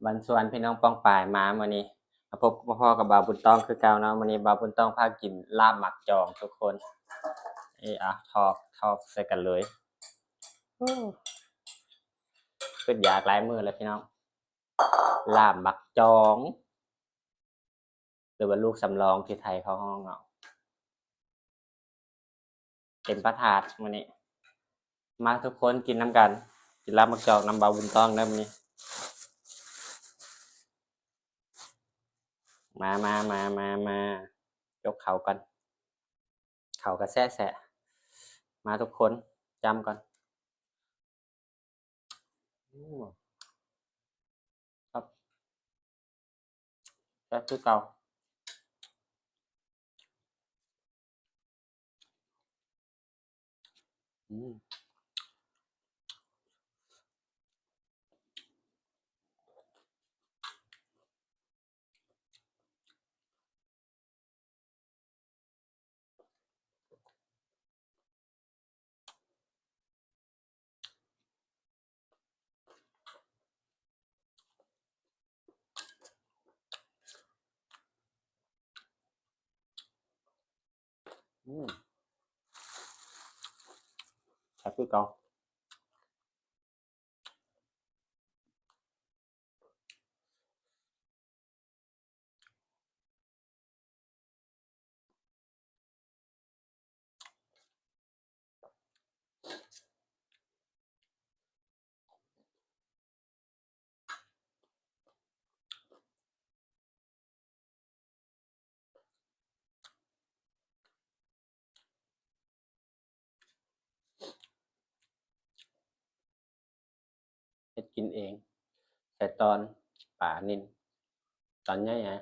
ບັນຊວນພີ່ນ້ອງປ້ອງປາຍມາມື້ນີ້ ມາພົບມາພໍ້ກັບບ່າວບຸນຕ້ອງຄືເກົ່າເນາະ. ມື້ນີ້ບ່າວບຸນຕ້ອງພາກິນລາບໝາກຈອງທຸກຄົນ. ເອີ ເອົາຖອກ ຖອກໃສ່ກັນເລີຍ. ໂອ້ ຄຶດຢາກຫຼາຍມື້ແລ້ວພີ່ນ້ອງ. ລາບໝາກຈອງ ຫຼືວ່າລູກສຳລອງທີ່ໄທເຂົາຮ້ອງເນາະ. ເຕັມພະທາດມື້ນີ້. ມາທຸກຄົນກິນນຳກັນ, ກິນລາບໝາກຈອກນຳບ່າວບຸນຕ້ອງເດີມື້ນີ້. ມາ ມາ ມາ ມາ ມາ ຈົກເຂົ້າກ່ອນ. ເຂົ້າກະແຊະໆ. ມາທຸກຄົນ ຈ້ຳກ່ອນ. ອືມ ຄັບ ແຊບຄືເກົ່າ. ອືມ. ອືມ ແຊບຄືເກົ່າ. ເຮັດກິນເອງ ໃສ່ຕອນປານິນ ຕອນໃຫຍ່.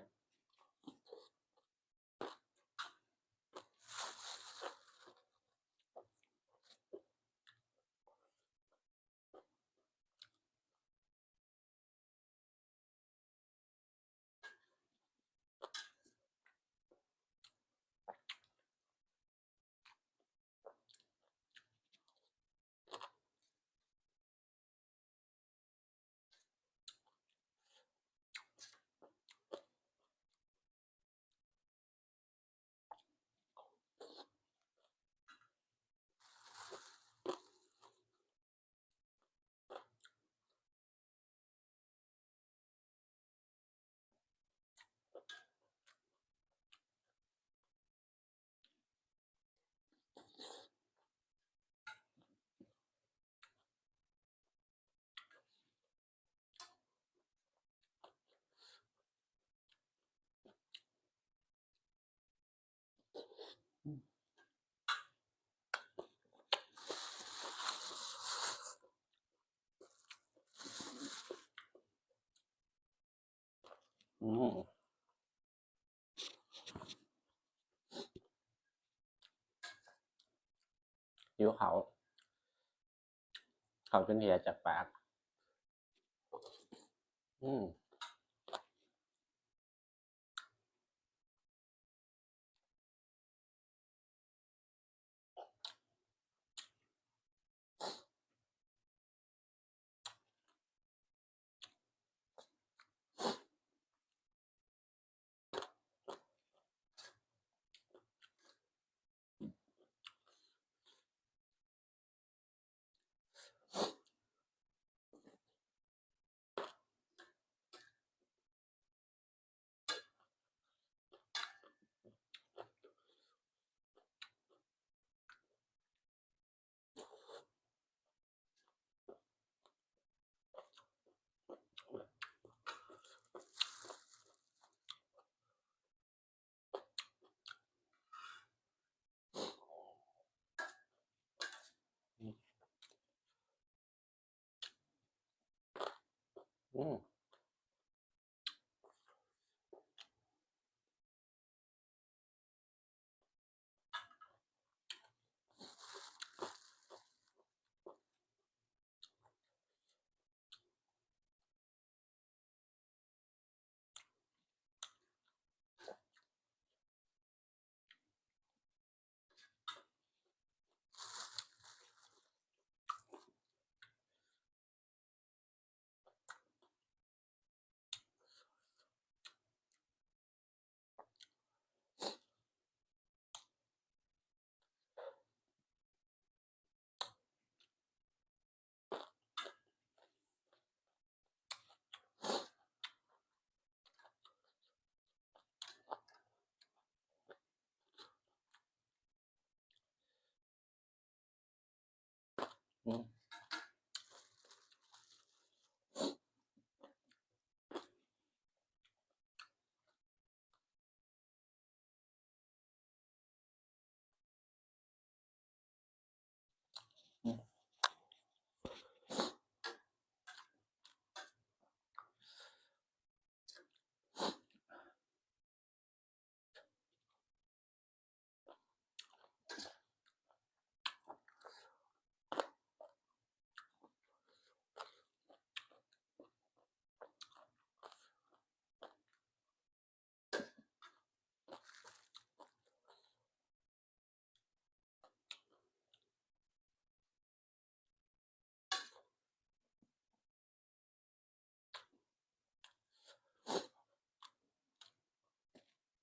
ອືມ ຫິວເຂົ້າ ເຂົ້າຈົນເຫື່ອຈາກປາກ. ອືມ. ອື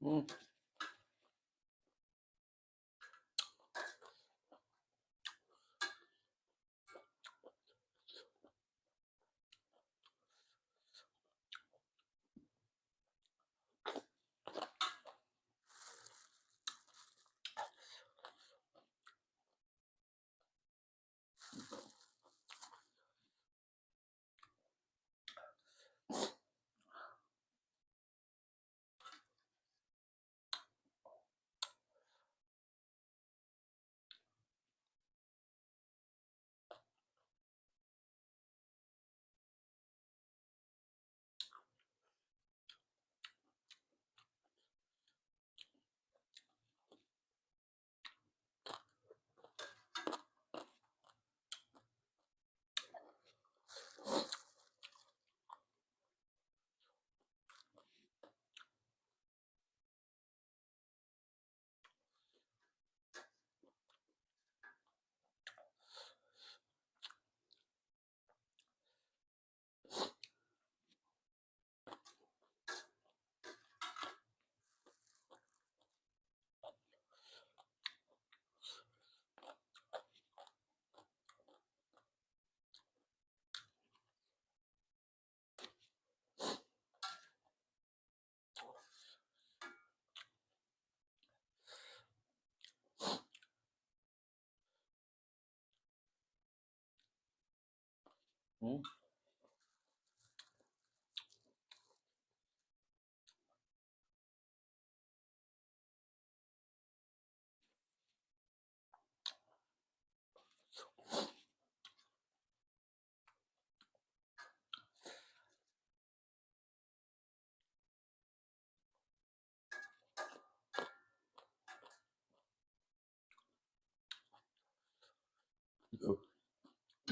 ອືມ. ອືມ.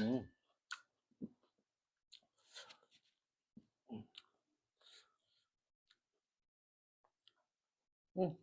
ອືມ ອືມ.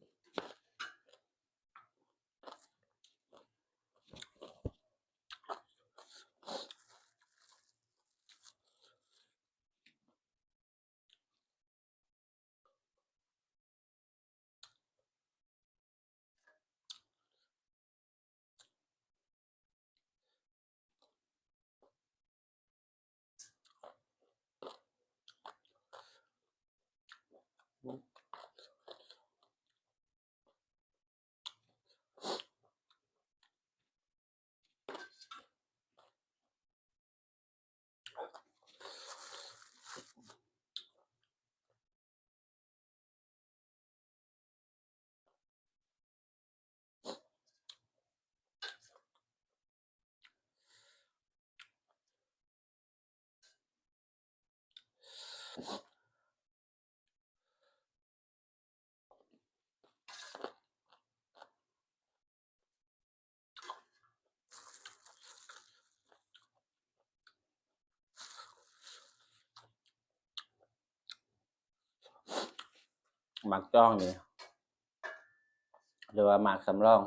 ໝາກຈ້ອງນີ້ ຫຼືວ່າໝາກສຳລອງ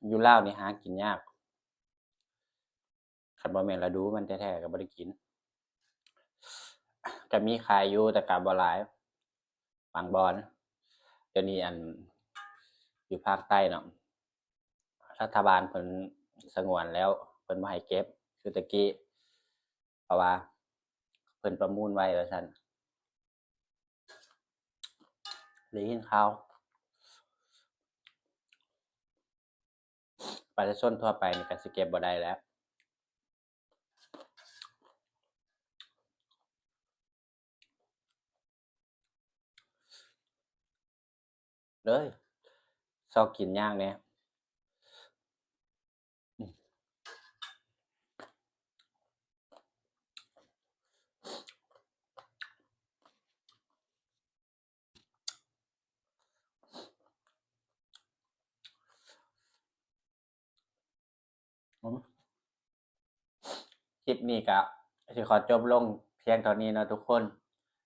ຢູ່ລາວນີ້ຫາກິນຍາກ. ຄັນບໍ່ແມ່ນລະດູມັນແທ້ໆກໍບໍ່ໄດ້ກິນ. ກໍມີຂາຍຢູ່ ແຕ່ກໍບໍ່ຫຼາຍ ບາງບ່ອນ. ດຽວນີ້ ອັນ ຢູ່ພາກໃຕ້ເນາະ ລັດຖະບານເພິ່ນສະຫງວນແລ້ວ ເພິ່ນບໍ່ໃຫ້ເກັບຄືແຕ່ກີ້ ເພາະວ່າເພິ່ນປະມູນໄວ້ວ່າຊັ້ນ. ໄດ້ຍິນຂ່າວ ປະຊາຊົນທົ່ວໄປນີ້ກໍຊິເກັບບໍ່ໄດ້ແລ້ວ. ເລີຍ ຊອກກິນຍາກແດ່. ຄລິບນີ້ກະຊິຂໍຈົບລົງພຽງເທົ່ານີ້ເນາະທຸກຄົນ.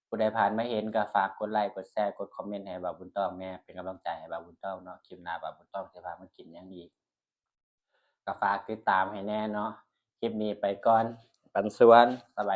ຜູ້ໃດຜ່ານມາເຫັນກໍຝາກກົດໄລ ກົດແຊ ກົດຄອມເມັນໃຫ້ບ່າວບຸນຕ້ອງແດ່ ເປັນກຳລັງໃຈໃຫ້ບ່າວບຸນຕ້ອງເນາະ. ຄລິບໜ້າບ່າວບຸນຕ້ອງຊິພາມາກິນຫຍັງອີກ ກໍຝາກຕິດຕາມໃຫ້ແດ່ເນາະ. ຄລິບນີ້ໄປກ່ອນ ປັນສ່ວນ ສະບາຍ